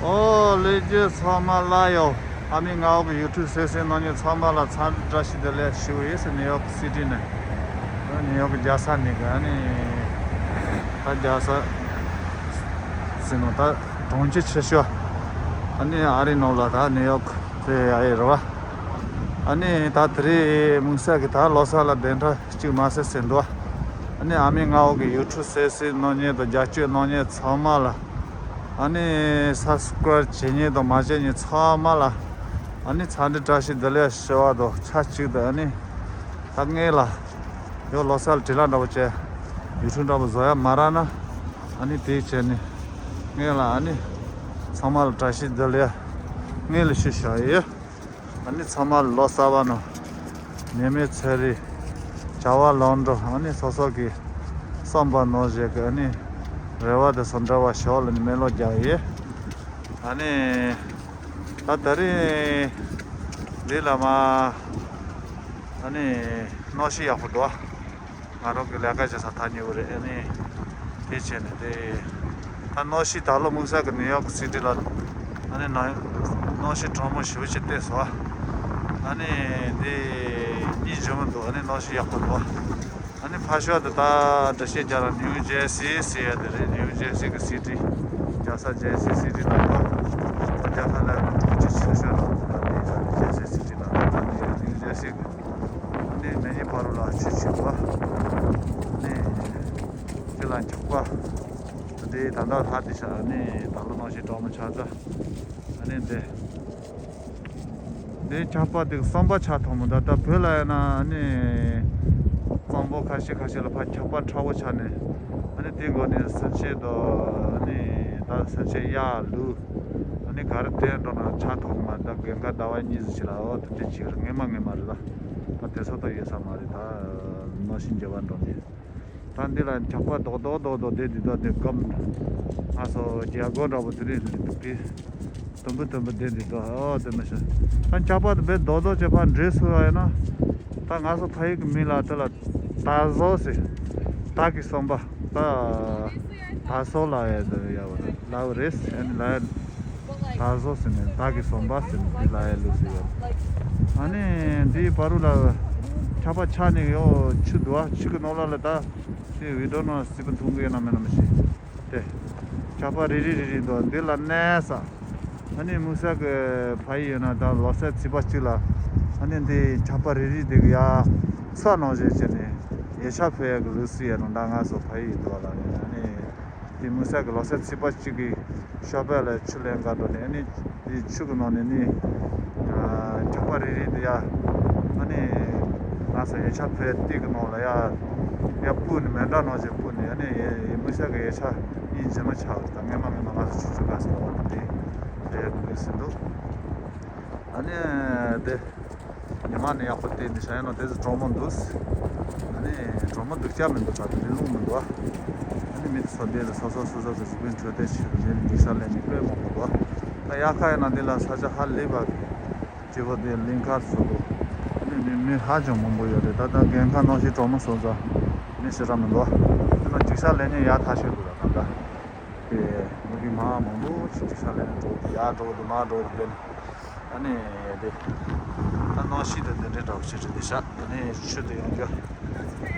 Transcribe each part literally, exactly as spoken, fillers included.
ཨོ་ལེ་ཇེ་ཚང་མ་ལ་ཡོ། ཨ་མི་ང་འོག་གི་ཡུ་ཊུབ་གསན་མཁན་རྣམ་གཉིས་ཚང་མ་ལ་འཚམས་འདྲི་བཀྲ་ཤིས་བདེ་ལེགས་ཞུ་ཡིན་ཟེར། ནིའུ་ཡོག་སི་ཊི་ནས། ནིའུ་ཡོག་རྒྱལ་ས་ནས་གི་ཨ་ནི་ད་རྒྱལ་ས་ཟེར་ནོ་ད་གྲོང་ཁྱེར་ཆེ་ཤོས་ཨ་ནི་ཨ་རི་ནང་ལ་ད་ནིའུ་ཡོག་དེ་ཡ་ཡི་རེད་བ། ཨ་ནི་ད་དེ་རིང་དམིགས་བསལ་གི་ད་ལོ་གསར་ལ་གདན་ཁྲི་གཅིག་མ་ཟིན་ཟེར་འདུག་ཨ་ནི་ཨ་མི་ང་འོག་གི་ཡུ་ཊུབ་གསན་མཁན་རྣམ་གཉིས་དང་རྒྱབ་སྐྱོར་གནང་མཁན་ཚང་མ་ལ། ཨ་ནི་སབ་སི་ཀ་རའིབ་བྱེད་མཁན་དང་མ་བྱེད་མཁན་ཚང་མ་ལ་ཨ་ནི་འཚམས་འདྲི་བཀྲ་ཤིས་བདེ་ལེགས་ཞུ་བ་དང་ཆབས་ཅིག་ཏུ་ཨ་ནི་ད་སྔོན་ལ་ཡང་ལོ་གསར་ལ་དྲི་བ་འདྲ་པོ་བྱས། ཡུ་ཊུབ་འདྲ་པོ་བཟོ་ཡ་མ་རག་ན་ཨ་ནི་དེ་བྱས་ནས་སྔོན་ལ་ཨ་ནི་ཚང་མ་ལ་བཀྲ་ཤིས་བདེ་ལེགས་སྔོན་ལ་ཞུ་བཞག་ཡོད། ཨ་ནི་ཚང་མ་ལ་ལོ་གསར་པ་ནང་ནད་མེད་ཚེ་རིང་བྱ་བ་ལམ་འགྲོ། ཨ་ནི་སོ་སོ་གི་བསམ་པ་ནང་བཞིན་གི་ཨ་ནི་རེ་བ་དེ་ཚོ་འདྲ་བ་ཞོག་ལ་ནི་སྨོན་ལམ་རྒྱག་ཡོད། ཨ་ནི་ད་དེ་རིང་འདི་ལ་མ་ཨ་ནི་གནམ་གཤིས་ཡག་པོ་འདུག་ང་རང་གི་ལས་ཀ་བྱེད་ས་ཐག་ཉེ་བོ་རེད། ཨ་ནི་དེ་བྱས་ནས་དེ་ད་གནམ་གཤིས་ད་ལོ་དམིགས་བསལ་གི་ནིའུ་ཡོག་སི་ཊི་ལ་ཨ་ནི་ནང་གནམ་གཤིས་གྲང་མོ་ཞེ་པོ་ཅིག་བལྟས་སོང་། ཨ་ནི་དེ་གཉིད་ལྗིད་མོ་འདུག་ཨ་ནི་གནམ་གཤིས་ཡག་པོ་འདུག་ཨ་ནི་ཕར་ཕྱོགས་དེ་ད་འགྲེལ་བཤད་རྒྱག་ན་ནིའུ་ཇར་སི་ཟེར་ཡ་དེ་རེད། ནིའུ་ཇར་སི་གི་སི་ཊི། རྒྱལ་ས་ཇར་སི་སི་ཊི་ལ་ཡོད། རྒྱལ་ཁབ་ལ་ཡོད་ཆེ་ཤོས་ལ་ད་ནི་ཇར་སི་སི་ཊི་ལ་ད་ནི་ནིའུ་ཇར་སི་གི་ནི་མེ་ཉིན་བར་ལ་ཆུ་ཆེ་བ་ནི་དེ་ལ་འཁྱག་པ་དེ་ད་ལྟ་ལྷག་དེ་ཤ་ནི་ད་ལོ་ནང་བཞིན་གྲང་མོ་ཆགས་ད་ནི་འདི། འདི་འཁྱག་པ་དེ་གསུམ་པ་ཆགས་ཐུབ་མོད། ད་ལྟ་བོད་ལ་ཡིན་ན་ཨ་ནི་གཙང་པོ་ཁ་ཤས་ཁ་ཤས་ལ་ཕར་འཁྱག་པ་ཁྲ་བོ་ཆགས་ནས་ཨ་ནི་དེའི་མགོ་ནས་སེམས་ཅན་དང་ཨ་ནི་ད་སེམས་ཅན་གཡག་ལུག་ཨ་ནི་ག་རེ་དེ་འགྲོ་ན་ཆགས་ཐུབ་མ། ད་དགུན་ཁ་ཟླ་བ་གཉིས་ཙམ་ཞིག་ལ་འོ་དེ་འདྲ་ཅིག་རེད། སྔོན་མ་སྔོན་མ་རེད། ད་ད་དེ་ཚོ་ད་ཡོད་ས་མ་རེད། ད་གནམ་གཤིས་འགྱུར་བ་འགྲོ་ནས། ད་འདི་ལ་འཁྱག་པ་རྡོག་རྡོག་རྡོག་རྡོག་བསྡད་འདུག་ད་འདི་སྒམ་ང་ཚོ་རྒྱ་སྒོ་འདྲ་པོ་དེ་རིང་འདུག་གི་དུམ་བུ་དུམ་བུ་བསྡད་འདུག་ད་ཨོ་དེ་མི་ཤེས། ད་འཁྱག་པ་དེ་བས་རྡོག་རྡོག་བྱས་ཕར་འདྲེས་སོང་བ་ཡིན་ན། ད་ང་ཚོ་ཕ་ཡུལ་གྱི་མིང་ལ་དེ་ལ་ད་བཟོ་ཟེར། ད་གི་གསུམ་པ་ད་ད་བཟོ་ལ་ཡ་དེ་ཡ་བ་ལ་བ་རེད་ཨ་ནི་ལ་ད་བཟོ་ཟེར་ནས་ད་གི་གསུམ་པ་ཟེར་ནས་འདི་ལ་ཡ་ལུགས་ཟེར་ཡ། ཨ་ནི་འདིའི་བར་དུ་ལ་འཁྱག་པ་ཆགས་ནས་ཡོ་ཆུ་འདུག་ཨ། ཆུ་གི་ནང་ལ་ལ་ད། དེ་བི་ཌིའོ་ནང་སྲིད་པ་མཐོང་གི་ཡོད་ན་མེད་ན་མི་ཤེས། དེ་འཁྱག་པ་རིལ་རིལ་རིལ་རིལ་འདུག་འདི་ལ་གནས་ས། ཨ་ནི་དམིགས་བསལ་གྱི་ཕ་ཡུལ་ཡོད་ན་ད་ལོ་གསར་ཚེས་པ་གཅིག་ལ་ཨ་ནི་འདི་འཁྱག་པ་རིལ་རིལ་འདི་གི་ཡ་ས་ནང་བཞིན་བྱས་ནས་ཡོ་བྱད་ཕུལ་ཡག་གི་ལུགས་སྲོལ་ཡོད་ནོ། ད་ང་ཚོ་ཕ་ཡུལ་འདུག་ལ་ཨ་ནི་དེ་དམིགས་བསལ་གྱི་ལོ་གསར་ཚེས་པ་གཅིག་གི་ཤོག་པ་ལ་ཆུ་ལེན་ག་འགྲོ་ནས་ཨ་ནི། དེའི་ཆུ་གི་ནང་ནས་ནི། འཁྱག་པ་རིལ་རིལ་དེ་ཡ། ཨ་ནི། ང་ཚོ་ཡོ་བྱད་ཕུལ་ཡག་སྟེགས་ཀྱི་ནང་ལ་ཡ། ཡ་སྤུ་ནི་མེ་འདྲ་ནང་བཞིན་སྤུ་ནི་ཨ་ནི་ཡ་ཡི་མི་ཤ་གི་ཡོ་བྱད་ཡིན་ཇི་མ་ཆགས་ད་ངེས་མ་ངེས་མ་ང་ཚོ་ཆུ་ཆུ་ག་སོང་བ་དེ་འདྲའི་དགོས་ཟིན་འདུག་ཨ་ནི་དེ། ཉི་མ་ནི་ཡག་པོ་བལྟས་ནས་བཞག་ཡིན་ནོ་དེ་ཚོ་གྲོག་མོ་འདུག་ཨ་ནི་གྲོག་མོ་འདུག་ཅག་མི་འདུག་ད་དེ་རི་ལུང་མི་འདུག་ཨ་ནི་མི་དེ་ཚོ་འདི་ལ་སོ་སོ་སོ་སོ་གི་གཟུགས་པོའི་འཕྲོད་བསྟེན་ཆེད་དུ་འདི་ནས་འགྱིག་ཤག་ལེན་ནས་དཔེ་མང་པོ་འདུག་ད་དབྱར་ཁ་ཡིན་ན་འདི་ལ་ས་ཆ་ཧ་ལས་པ་སྐྱིད་པོ་དེ་གླིང་ཁ་སོ་སོ་ཨ་ནི་མི་མི་ཧ་ཅང་མང་པོ་ཡོད་རེད། ད་ལྟ་རྒན་ཁ་ནང་བཞིན་གྲོག་མོ་སོང་ཙང་མི་ཞེ་དྲག་མི་འདུག་ཨ་ནི་འགྱིག་ཤག་ལེན་ནས་ཡར་ཐག་ཆོད་འདུག་ད་ད་ལྟ་དེ་མི་གི་མ་མང་པོ་ཞིག་འགྱིག་ཤག་ལེན་ནས་འགྲོ་གི་འདུག་ཡར་འགྲོ་གི་འདུག་མར་འགྲོ་གི་འདུག་ཨ་ནི་དེ། ད་གནམ་གཤིས་དེ་འདི་འདྲའི་འདྲ་བོ་ཞིག་རེད་དེ་ཤག་ཨ་ནི་ཆུ་དེ་ཡོང་རྒྱུ།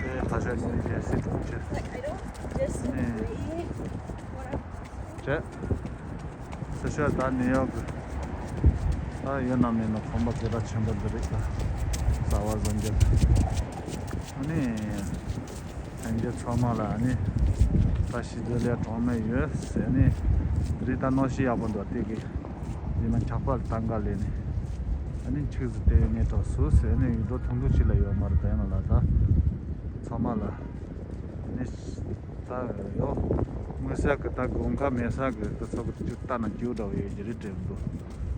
དེ་ད་ཆ་ཉིན་རྒྱལ་སྲིད་གྲོང་ཁྱེར། ཨ་ནི། བྱས། ད་ཤོད་ད་ནིའུ་ཡོག་གི། ད་ཡོད་ན་མེད་ན་ཁང་པ་དེ་ད་ཆེན་པོ་འདི་རེད་ད། གསར་པ་བཟོ་རྒྱུ། ཨ་ནི། ལྷན་རྒྱས་ཚང་མ་ལ་ཨ་ནི། བཀྲ་ཤིས་བདེ་ལེགས་གྲངས་མེད་ཡོད་ཟེར་ནི། དེ་རིང་ད་གནམ་གཤིས་ཡག་པོ་འདུག་དེ་གི། དེ་ན་འཁྱག་པ་ལ་ད་འགའ་ལས་ནི། ཨ་ནི་ཆུ་ཟིག་དེ་ནས་གྲོགས་སུ་ཟེར་ནི་ཡུལ་གྲོགས་ཐུང་ཐུང་ཅིག་ལ་ཡོད་མ་རེད་ད་ཡང་ལ་ད། ཚང་མ་ལ། ཨ་ནི། ད་ཡོ། དམིགས་བསལ་གི་ད་དགུན་ཁ་མེད་ས་གི་དུ་ཚོགས་གི་ཅུ་ལྟ་ན་རྒྱུ་འདྲ་བོ་ཡོད་ཀྱི་རེད་དྲན་འདུག་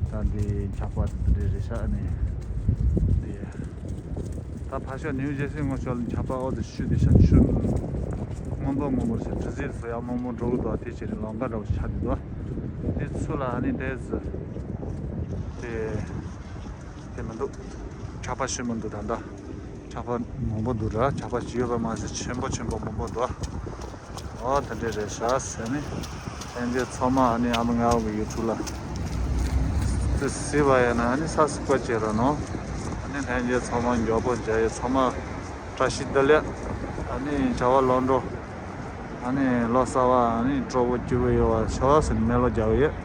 ད་འདི་འཁྱག་པ་འདི་འདྲ་རེད་ཤག་ཨ་ནི། དེ། ད་ཕ་ཤོ་ནིའུ་ཇེ་སི་ངོ་ཤོར་ལ་འཁྱག་པ་ཨོ་དེ་ཤུ་དེ་ཤ་ཆུ། སྔོན་པོ་སྔོན་པོ་ཞིག་དྲི་ཟིལ་སོ་ཡ་སྔོན་པོ་འགྲོ་གི་འདུག་དེ་བྱས་ནས་ལོང་ག་འདྲ་བོ་ཆགས་ཀྱི་འདུག་དེ་ཚུ་ལ་ཨ་ནི་དེ་ཟི། དེ། དེ་མི་འདུག་འཁྱག་པ་ཤུ་མི་འདུག་ད་ལྟ། འཁྱག་པ་མང་པོ་འདུག་ར་འཁྱག་པ་ཞིག་ཡོད་པ་མ་ཟད་ཆེན་པོ་ཆེན་པོ་མང་པོ་འདུག་ཨོ་དེ་འདྲ་རེད་ཤག་ཟེར་ནི། ལྷན་རྒྱས་ཚང་མ་ཨ་ནི་ཨ་མ་ངའོ་གི་ཡུ་ཊུབ་ལ་དེ་གཟིགས་པ་ཡིན་ན་ཨ་ནི་ས་སི་ཀོ་བྱེད་རོགས་གནང་། ཨ་ནི་ལྷན་རྒྱས་ཚང་མ་མགྱོགས་པོ་མཇལ་ཡོད། ཚང་མ་བཀྲ་ཤིས་བདེ་ལེགས། ཨ་ནི་བྱ་བ་ལམ་འགྲོ། ཨ་ནི་ལོ་གསར་པ་ཨ་ནི་སྤྲོ་པོ་སྐྱིད་པོ་ཡོད་པ་ཤོག་ཟེར་ནས་སྨོན་ལམ་རྒྱག་གི་ཡོད།